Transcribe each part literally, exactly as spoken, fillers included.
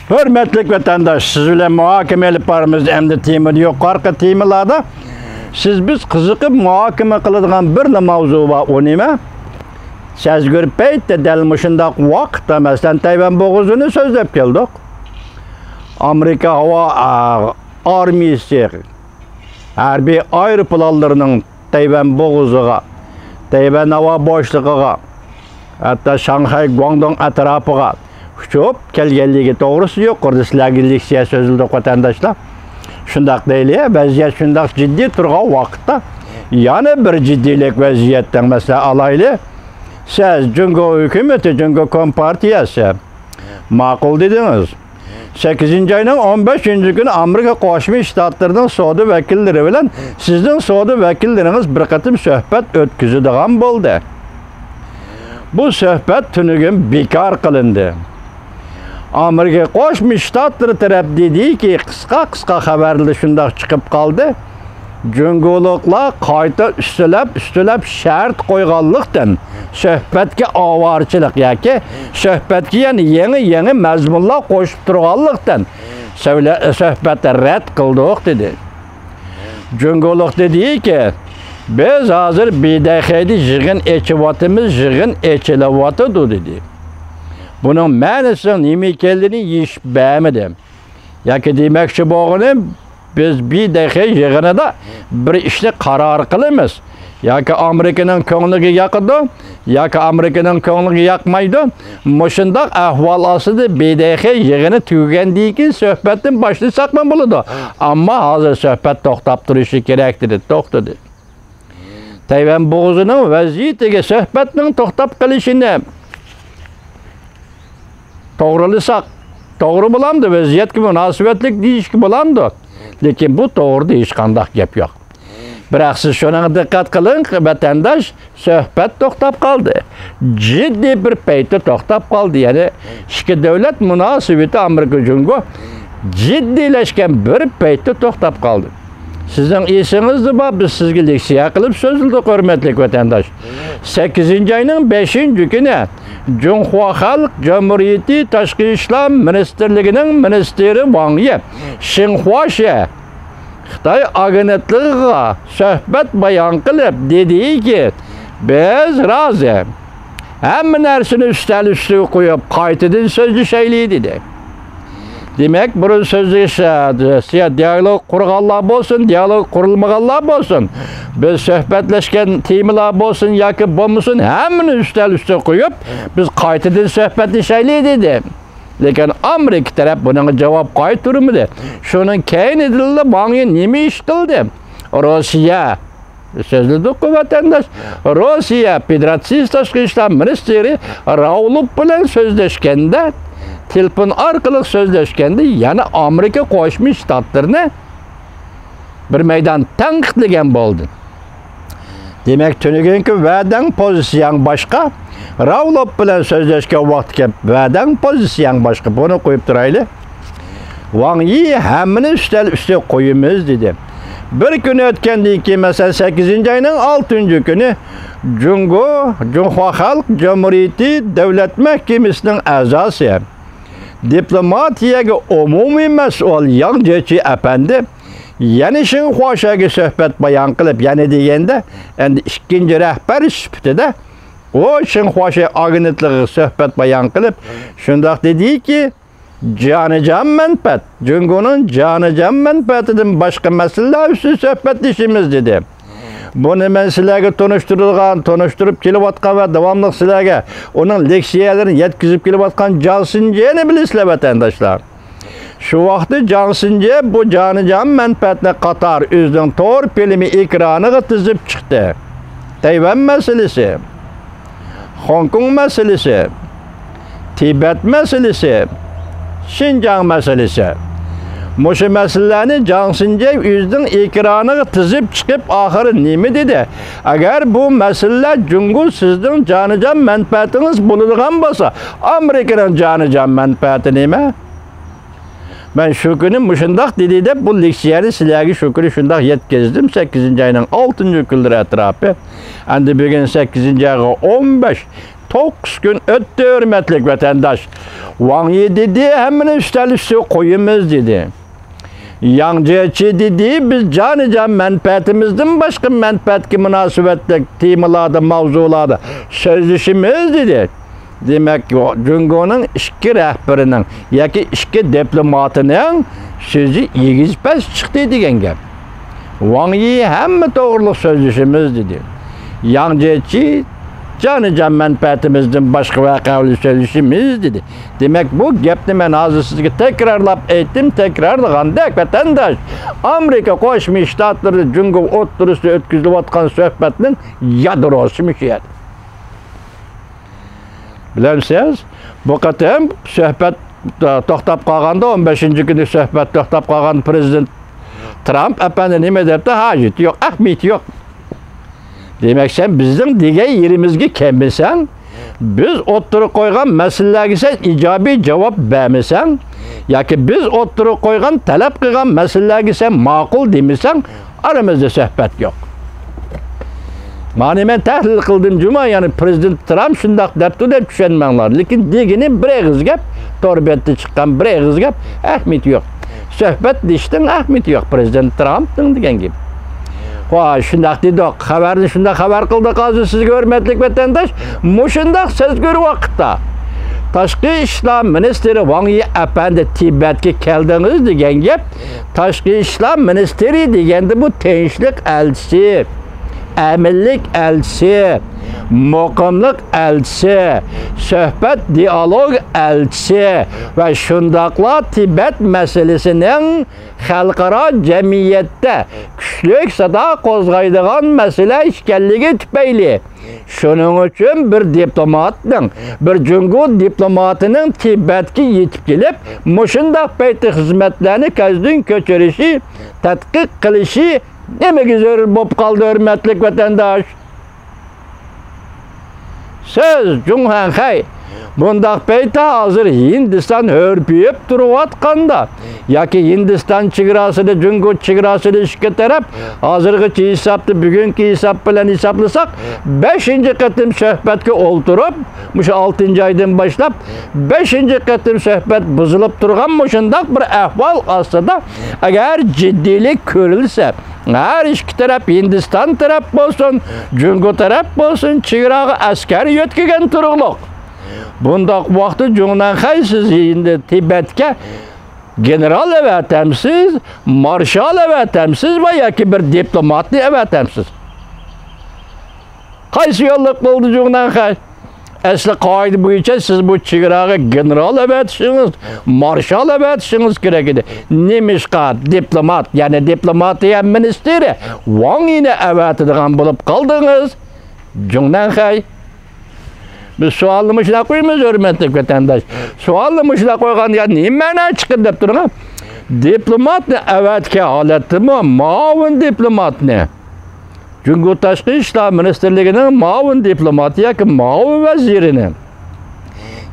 ھۆرمەتلىك ۋەتەنداش، سىز بىلەن مۇھاكىمە ئېلىپ بارىمىز. ئەمدى تېمىدا يۇقىرىقى تېمىلاردا سىز بىز قىزىقىپ مۇھاكىمە قىلىدىغان بىرلا ماۋزۇ بار، ئۇ نېمە؟ سەزگۈر پەيتتە دەل مۇشۇنداق ۋاقىتتا، مەسىلەن، تەيۋەن بوغۇزىنى سۆزلەپ كەلدۇق. ئامېرىكا ھاۋا، ئا، ئارمىيىسى ھەربىي ئايروپىلانلىرىنىڭ تەيۋەن بوغۇزىغا، تەيۋەن ھاۋا بوشلۇقىغا، ھەتتا شاڭخەي، گۇاڭدۇڭ ئەتراپىغا ئۇچۇپ كەلگەنلىكى توغرىسىدا يۇقىرىدا سىلەرگە لېكسىيە سۆزلىدۇق، ۋەتەنداشلار. شۇنداق دەيلى، ۋەزىيەت شۇنداق جىددىي تۇرغان ۋاقىتتا يەنە بىر جىددىيلىك ۋەزىيەتتىن مەسىلە ئالايلى. سىز جۇڭگو ھۆكۈمىتى، جۇڭگو كومپارتىيەسى ماقۇل دېدىڭىز. سەككىزىنچى ئاينىڭ ئون بەشىنچى كۈنى ئامېرىكا قوشما شتاتلىرىنىڭ سودا ۋەكىللىرى بىلەن سىزنىڭ سودا ۋەكىللىرىڭىز بىر قېتىم سۆھبەت ئۆتكۈزىدىغان بولدى. بۇ سۆھبەت تۈنۈگۈن بىكار قىلىندى. ئامېرىكا قوشما شتاتلىرى تەرەپ دېدىكى، قىسقا-قىسقا خەۋەردە شۇنداق چىقىپ قالدى. جۇڭگولۇقلار قايتا ئۈستىلەپ، ئۈستىلەپ شەرت قويغانلىقتىن، سۆھبەتكە ئاۋارىچىلىك ياكى سۆھبەتكە يەنە يېڭى، يېڭى مەزمۇنلار قوشۇپ تۇرغانلىقتىن، سۆلە-، سۆھبەتنى رەت قىلدۇق، دېدى. جۇڭگولۇق دېدىكى، بىز ھازىر بىدەخەيدە يىغىن ئېچىۋاتىمىز، يىغىن ئېچىلىۋاتىدۇ، دېدى. بۇنىڭ مەنىسىنىڭ نېمە ئىكەنلىكىنى يېشىپ بەرمىدى. ياكى دېمەكچى بولغىنى، بىز بىدەخەي يىغىنىدا بىر ئىشنى قارار قىلىمىز. ياكى ئامېرىكىنىڭ كۆڭلىگە ياقىدۇ، ياكى ئامېرىكىنىڭ كۆڭلىگە ياقمايدۇ. مۇشۇنداق ئەھۋال ئاستىدا بىدەخەي يىغىنى تۈگىگەندىن كېيىن سۆھبەتتىن باشلىساقمۇ بولىدۇ. ئەمما ھازىر سۆھبەت توختاپ تۇرۇشى كېرەك، دېدى، توختىدى. تەيۋەن بوغۇزىنىڭ ۋەزىيىتىگە سۆھبەتنىڭ توختاپ قېلىشىنى توغرىلىساق، توغرا بولامدۇ؟ ۋەزىيەتكە مۇناسىۋەتلىك دېيىشكە بولامدۇ؟ لېكىن بۇ توغرىدا ھېچقانداق گەپ يوق. بىراق سىز شۇنىڭغا دىققەت قىلىڭ، ۋەتەنداش، سۆھبەت توختاپ قالدى. جىددىي بىر پەيتتە توختاپ قالدى. يەنى ئىككى دۆلەت مۇناسىۋىتى ئامېرىكا جۇڭگو جىددىيلەشكەن بىر پەيتتە توختاپ قالدى. سىزنىڭ ئېسىڭىزدە بار، بىز سىزگە لېكسىيە قىلىپ سۆزلىدۇق، ھۆرمەتلىك ۋەتەنداش. سەككىزىنچى ئاينىڭ بەشىنچى كۈنى جۇڭخۇا خەلق جۇمھۇرىيىتى تاشقى ئىشلار مىنىستىرلىكىنىڭ مىنىستىرى ۋاڭ يى شىنخۇا شې خىتاي ئاگېنتلىقىغا سۆھبەت بايان قىلىپ دېدىكى، بىز رازى. ھەممە نەرسىنى ئۈستەل ئۈستىگە قويۇپ، قايتىدىن سۆزلىشەيلى، دېدى. دېمەك، بۇرۇن سۆزلىشىش، دىيالوگ قۇرغانلار بولسۇن، دىيالوگ قۇرۇلمىغانلار بولسۇن، بىز سۆھبەتلەشكەن تېمىلار بولسۇن ياكى بولمىسۇن، ھەممىنى ئۈستەل ئۈستىگە قويۇپ، بىز قايتىدىن سۆھبەتلىشەيلى، دېدى. لېكىن ئامېرىكا تەرەپ بۇنىڭغا جاۋاب قايتۇرمىدى. شۇنىڭ كەينىدىنلا ۋاڭ يى نېمە ئىش قىلدى؟ روسىيە، سۆزلىدۇققۇ، ۋەتەنداش. روسىيە فېدېراتسىيىسى تاشقى ئىشلار مىنىستىرى راۋلوف بىلەن سۆزلەشكەندە، تېلېفون ئارقىلىق سۆزلەشكەندە، يەنە ئامېرىكا قوشما شتاتلىرىنى بىر مەيدان تەنقىدلىگەن بولدى. دېمەك، تۈنۈگۈنكى ۋەدەڭ، پوزىتسىيەڭ باشقا، راۋلوف بىلەن سۆزلەشكەن ۋاقىتتىكى ۋەدەڭ، پوزىتسىيەڭ باشقا. بۇنى قويۇپ تۇرايلى. ۋاڭ يى ھەممىنى ئۈستەل ئۈستىگە قويىمىز، دېدى. بىر كۈن ئۆتكەندىن كېيىن، مەسىلەن، سەككىزىنچى ئاينىڭ ئالتىنچى كۈنى جۇڭگو، جۇڭخۇا خەلق جۇمھۇرىيىتى دۆلەت مەھكىمىسىنىڭ ئەزاسى، دىپلوماتىيەگە ئومۇمىي مەسئۇل ياڭ جيېچى ئەپەندى يەنە شىنخۇا شېگە سۆھبەت بايان قىلىپ، يەنە دېگەندە، ئەمدى ئىككىنچى رەھبەر سۈپىتىدە ئۇ شىنخۇا شې ئاگېنتلىقىغا سۆھبەت بايان قىلىپ، شۇنداق دېدىكى، جانىجان مەنپەئەت، جۇڭگونىڭ جانىجان مەنپەئەتىدىن باشقا مەسىلىلەر ئۈستىدە سۆھبەتلىشىمىز، دېدى. بۇنى مەن سىلەرگە تونۇشتۇرىدىغان، تونۇشتۇرۇپ كېلىۋاتقان ۋە داۋاملىق سىلەرگە ئۇنىڭ لېكسىيەلىرىنى يەتكۈزۈپ كېلىۋاتقان جاڭ سىنجيېنى بىلىسىلەر، ۋەتەنداشلار. شۇ ۋاقىتتا جاڭ سىنجيې بۇ جانىجان مەنپەئەتنى قاتار ئۆزىنىڭ تور پىلىمى ئېكرانىغا تىزىپ چىقتى. تەيۋەن مەسىلىسى، خوڭكوڭ مەسىلىسى، تىبەت مەسىلىسى، شىنجاڭ مەسىلىسى. مۇشۇ مەسىلىلەرنى جاڭ سىنجيې ئۆزىنىڭ ئېكرانىغا تىزىپ چىقىپ، ئاخىرى نېمە دېدى؟ ئەگەر بۇ مەسىلىلەر جۇڭگو سىزنىڭ جانىجان مەنپەئەتىڭىز بولىدىغان بولسا، ئامېرىكىنىڭ جانىجان مەنپەئەتى نېمە؟ مەن شۇ كۈنى مۇشۇنداق دېدى دەپ، بۇ لېكسىيەنى سىلەرگە شۇ كۈنى شۇنداق يەتكۈزدۈم، سەككىزىنچى ئاينىڭ ئالتىنچى كۈنلىرى ئەتراپى. ئەمدى بۈگۈن سەككىزىنچى ئايغا ئون بەش، توققۇز كۈن ئۆتتى، ھۆرمەتلىك ۋەتەنداش. ۋاڭ يى دېدى، ھەممىنى ئۈستەل ئۈستىگە قويىمىز دېدى. ياڭ جيېچى دېدى، بىز جانىجان مەنپەئەتىمىزدىن باشقا مەنپەئەتكە مۇناسىۋەتلىك تېمىلاردا، ماۋزۇلاردا سۆزلىشىمىز دېدى. دېمەك، جۇڭگونىڭ ئىككى رەھبىرىنىڭ ياكى ئىككى دىپلوماتىنىڭ سۆزى ئېگىز پەس چىقتى دېگەن گەپ. ۋاڭ يى ھەممە توغرىلىق سۆزلىشىمىز دېدى. ياڭ جيېچى جانىجان مەنپەئەتىمىزدىن باشقا ۋەقەلەر سۆزلىشىمىز دېدى. دېمەك، بۇ گەپنى مەن ھازىر سىزگە تەكرارلاپ ئېيتتىم، تەكرارلىغاندەك، ۋەتەنداش، ئامېرىكا قوشما شتاتلىرى جۇڭگو ئوتتۇرىسىدا ئۆتكۈزۈلۈۋاتقان سۆھبەتنىڭ يادروسى مۇشۇ يەردە. بىلەمسىز، بۇ قېتىم سۆھبەت توختاپ قالغاندا، ئون بەشىنچى كۈنى سۆھبەت توختاپ قالغاندا، پىرېزىدېنت ترامپ ئەپەندى نېمە دەپتۇ؟ ھاجىتى يوق، ئەھمىيىتى يوق. دېمەك، سەن بىزنىڭ دېگەن يېرىمىزگە كەلمىسەڭ، بىز ئوتتۇرىغا قويغان مەسىلىلەرگە سەن ئىجابىي جاۋاب بەرمىسەڭ، ياكى بىز ئوتتۇرىغا قويغان، تەلەپ قىلغان مەسىلىلەرگە سەن ماقۇل دېمىسەڭ، ئارىمىزدا سۆھبەت يوق. مانا مەن تەھلىل قىلدىم جۇما، يەنى پىرېزىدېنت ترامپ شۇنداق دەپتۇ دەپ چۈشەنمەڭلار. لېكىن دېگىنى بىر ئېغىز گەپ، تور بەتتە چىققان بىر ئېغىز گەپ، ئەھمىيىتى يوق. سۆھبەت دېيىشنىڭ ئەھمىيىتى يوق، پىرېزىدېنت ترامپنىڭ دېگەن گېپى. ۋاي، شۇنداق دېدۇق، خەۋەرنى شۇنداق خەۋەر قىلدۇق ھازىر سىزگە، ھۆرمەتلىك ۋەتەنداش. مۇشۇنداق سەزگۈر ۋاقىتتا تاشقى ئىشلار مىنىستىرى ۋاڭ يى ئەپەندى تىبەتكە كەلدىڭىز دېگەن گەپ. تاشقى ئىشلار مىنىستىرى دېگەندە بۇ تىنچلىق ئەلچىسى، ئەمىنلىك ئەلچىسى، مۇقىملىق ئەلچىسى، سۆھبەت، دىئالوگ ئەلچىسى ۋە شۇنداقلا تىبەت مەسىلىسىنىڭ خەلقئارا جەمئىيەتتە كۈچلۈك سادا قوزغايدىغان مەسىلە ئىكەنلىكى تۈپەيلى، شۇنىڭ ئۈچۈن بىر دىپلوماتنىڭ، بىر جۇڭگو دىپلوماتىنىڭ تىبەتكە يېتىپ كېلىپ، مۇشۇنداق پەيتتە خىزمەتلەرنى كەزدىن كۆچۈرۈشى، تەتقىق قىلىشى نېمىگە زۆرۈر بولۇپ قالدى، ھۆرمەتلىك ۋەتەنداش؟ سىز، جۇڭ خەنخەي، بۇنداق پەيتتە ھازىر ھىندىستان ھۆرپىيىپ تۇرۇۋاتقاندا ياكى ھىندىستان چېگراسىدا، جۇڭگو چېگراسىدا ئىككى تەرەپ ھازىرغىچە ھېسابتا، بۈگۈنكى ھېساب بىلەن ھېسابلىساق، بەشىنچى قېتىم سۆھبەتكە ئولتۇرۇپ، مۇشۇ ئالتىنچى ئايدىن باشلاپ بەشىنچى قېتىم سۆھبەت بۇزۇلۇپ تۇرغان مۇشۇنداق بىر ئەھۋال ئاستىدا، ئەگەر جىددىيلىك كۆرۈلسە، ھەر ئىككى تەرەپ، ھىندىستان تەرەپ بولسۇن، جۇڭگو تەرەپ بولسۇن، چېگراغا ئەسكەر يۆتكىگەن تۇرۇقلۇق. بۇنداق ۋاقىتتا جۇڭنەنخەي، سىز ئەمدى تىبەتكە گېنېرال ئەۋەتەمسىز، مارشال ئەۋەتەمسىز ۋە ياكى بىر دىپلوماتنى ئەۋەتەمسىز؟ قايسى يوللۇق بولدى جۇڭنەنخەي؟ ئەسلى قائىدە بويىچە سىز بۇ چېگراغا گېنېرال ئەۋەتىشىڭىز، مارشال ئەۋەتىشىڭىز كېرەك ئىدى. نېمىشقا دىپلومات، يەنى دىپلوماتىيە مىنىستىرى ۋاڭ يىنى ئەۋەتىدىغان بولۇپ قالدىڭىز؟ جۇڭنەنخەي. بىز سوئالنى مۇشۇنداق قويىمىز، ھۆرمەتلىك ۋەتەنداش. سوئالنى مۇشۇنداق قويغاندا، يا نېمە مەنا چىقىدۇ دەپ تۇرغان. دىپلوماتنى ئەۋەتكەن ھالەتتىمۇ مۇئاۋىن دىپلوماتنى، جۇڭگو تاشقى ئىشلار مىنىستىرلىكىنىڭ مۇئاۋىن دىپلوماتى ياكى مۇئاۋىن ۋەزىرىنى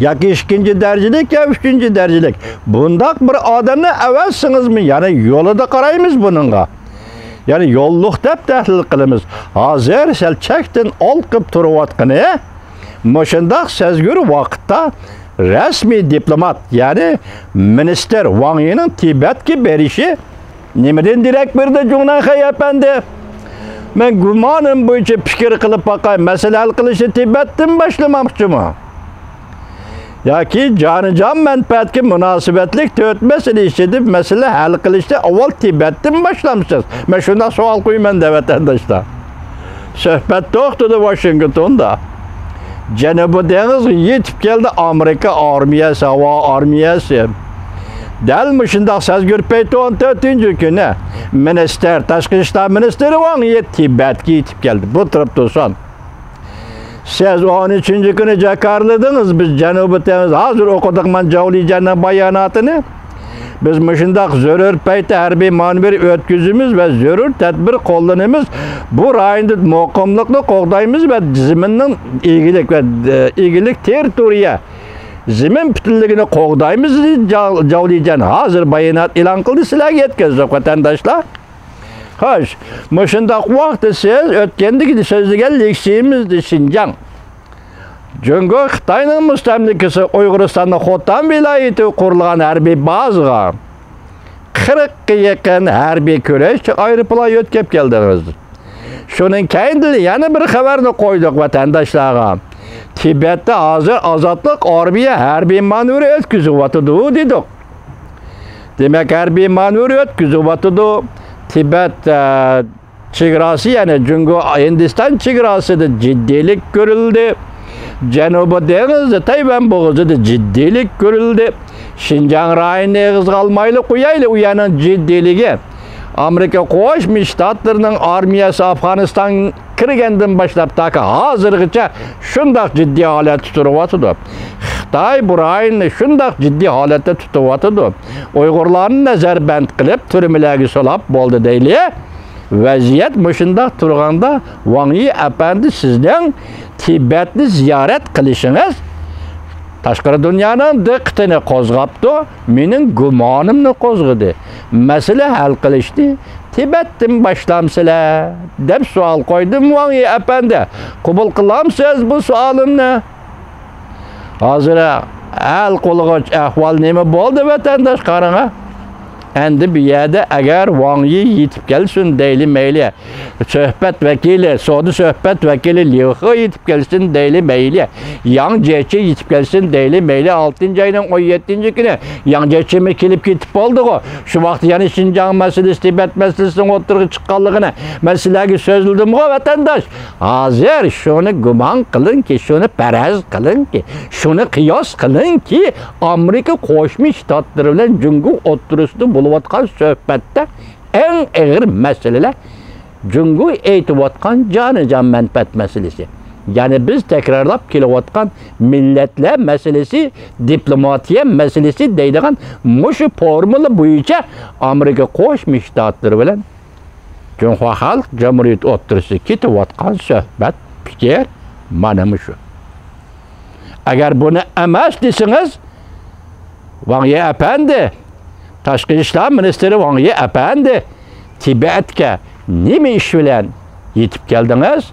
ياكى ئىككىنچى دەرىجىلىك يا ئۈچىنچى دەرىجىلىك بۇنداق بىر ئادەمنى ئەۋەتسىڭىزمۇ، يەنە يولىدا قارايمىز بۇنىڭغا. يەنى يوللۇق دەپ تەھلىل قىلىمىز. ھازىر سەل چەكتىن ئالقىپ تۇرۇۋاتقىنى، مۇشۇنداق سەزگۈر ۋاقىتتا رەسمىي دىپلومات، يەنى مىنىستىر ۋاڭ يىنىڭ تىبەتكە بېرىشى نېمىدىن دېرەك بېرىدۇ، جۇڭنەنخەي ئەپەندى؟ مەن گۇمانىم بويىچە پىكىر قىلىپ باقاي، مەسىلە ھەل قىلىشنى تىبەتتىن باشلىماقچىمۇ؟ ياكى جانىجان مەنپەئەتكە مۇناسىۋەتلىك تۆت مەسىلە ئىچىدە مەسىلە ھەل قىلىشنى ئاۋۋال تىبەتتىن باشلامسىز؟ مەن شۇنداق سوئال قويىمەن دە، ۋەتەنداشلار. سۆھبەت توختىدى ۋاشىنگتوندا. جەنۇبىي دېڭىزغا يېتىپ كەلدى ئامېرىكا ئارمىيەسى، ھاۋا ئارمىيەسى. دەل مۇشۇنداق سەزگۈر پەيتتە ئون تۆتىنچى كۈنى مىنىستىر، تاشقى ئىشلار مىنىستىرى ۋاڭ يى تىبەتكە يېتىپ كەلدى. بۇ تۇرۇپ تۇرسۇن. سىز ئون ئۈچىنچى كۈنى جاكارلىدىڭىز، بىز جەنۇبىي دېڭىز، ھازىر ئوقۇدۇق مەن جاۋ لىجيەننىڭ باياناتىنى. بىز مۇشۇنداق زۆرۈر پەيتتە ھەربىي مانېۋىر ئۆتكۈزىمىز ۋە زۆرۈر تەدبىر قوللىنىمىز. بۇ رايوندا مۇقىملىقنى قوغدايمىز ۋە زېمىننىڭ ئىگىلىك ۋە، ئە، ئىگىلىك تېررىتورىيە زېمىن پۈتۈنلۈكىنى قوغدايمىز، دېدى جاۋ-، جاۋلىجيەن. ھازىر بايانات ئېلان قىلدى، سىلەرگە يەتكۈزدۇق، ۋەتەنداشلار. خوش، مۇشۇنداق ۋاقىتتا سىز ئۆتكەندىكى سۆزلىگەن لېكسىيىمىزدە شىنجاڭ، جۇڭگو خىتاينىڭ مۇستەملىكىسى ئۇيغۇرىستاندا خوتەن ۋىلايىتىگە قۇرۇلغان ھەربىي بازىغا قىرىققا يېقىن ھەربىي كۈرەشچى ئايروپىلان يۆتكەپ كەلدىڭىز. شۇنىڭ كەينىدىن يەنە بىر خەۋەرنى قويدۇق ۋەتەنداشلارغا. تىبەتتە ھازىر ئازادلىق ئارمىيە ھەربىي مانېۋىر ئۆتكۈزۈۋاتىدۇ، دېدۇق. دېمەك، ھەربىي مانېۋىر ئۆتكۈزۈۋاتىدۇ. تىبەت، ئە، چېگراسى، يەنى جۇڭگو ھىندىستان چېگراسىدا جىددىيلىك كۆرۈلدى. جەنۇبىي دېڭىزدا، تەيۋەن بوغۇزىدا جىددىيلىك كۆرۈلدى. شىنجاڭ رايونىنى ئېغىزغا ئالمايلى قويايلى، ئۇ يەرنىڭ جىددىيلىكى. ئامېرىكا قوشما شتاتلىرىنىڭ ئارمىيەسى ئافغانىستانغا كىرگەندىن باشلاپ تاكى ھازىرغىچە شۇنداق جىددىي ھالەتتە تۇرۇۋاتىدۇ. خىتاي بۇ رايوننى شۇنداق جىددىي ھالەتتە تۇتۇۋاتىدۇ. ئۇيغۇرلارنى نەزەربەند قىلىپ، تۈرمىلەرگە سولاپ بولدى دەيلى. ۋەزىيەت مۇشۇنداق تۇرغاندا، ۋاڭ يى ئەپەندى، سىزنىڭ تىبەتنى زىيارەت قىلىشىڭىز تاشقىرى دۇنيانىڭ دىققىتىنى قوزغاپتۇ، مېنىڭ گۇمانىمنى قوزغىدى. مەسىلە ھەل قىلىشنى تىبەتتىن باشلامسىلەر؟ دەپ سوئال قويدۇم، ۋاڭ يى ئەپەندى. قوبۇل قىلامسىز بۇ سوئالىمنى؟ ھازىر ھەل قىلغۇچ ئەھۋال نېمە بولدى، ۋەتەنداش، قاراڭا. ئەندى بۇ يەردە ئەگەر ۋاڭ يى يېتىپ كەلسۇن دەيلى، مەيلى. سۆھبەت ۋەكىلى، سودا سۆھبەت ۋەكىلى ليۇ خې يېتىپ كەلسۇن دەيلى، مەيلى. ياڭ جيېچى يېتىپ كەلسۇن دەيلى، مەيلى. ئالتىنچى ئاينىڭ ئون يەتتىنچى كۈنى ياڭ جيېچىمۇ كېلىپ كېتىپ بولدىغۇ. شۇ ۋاقىتتا يەنە شىنجاڭ مەسىلىسى، تىبەت مەسىلىسىنىڭ ئوتتۇرىغا چىققانلىقىنى مەن سىلەرگە سۆزلىدىمغۇ، ۋەتەنداش. ھازىر شۇنى گۇمان قىلىڭكى، شۇنى پەرەز قىلىڭكى، شۇنى قىياس قىلىڭكى، ئامېرىكا قوشما شتاتلىرى بىلەن جۇڭگو ئوتتۇرىسىدا بولۇۋاتقان سۆھبەتتە ئەڭ ئېغىر مەسىلىلەر جۇڭگو ئېيتىۋاتقان جانىجان مەنپەئەت مەسىلىسى. يەنى بىز تەكرارلاپ كېلىۋاتقان مىللەتلەر مەسىلىسى، دىپلوماتىيە مەسىلىسى دەيدىغان مۇشۇ فورمۇلا بويىچە ئامېرىكا قوشما شتاتلىرى بىلەن جۇڭخۇا خەلق جۇمھۇرىيىتى ئوتتۇرىسىدا كېتىۋاتقان سۆھبەت، پىكىر مانا مۇشۇ. ئەگەر بۇنى ئەمەس دېسىڭىز، ۋاڭ يى ئەپەندى، تاشقى ئىشلار مىنىستىرى ۋاڭ يى ئەپەندى، تىبەتكە نېمە ئىش بىلەن يېتىپ كەلدىڭىز؟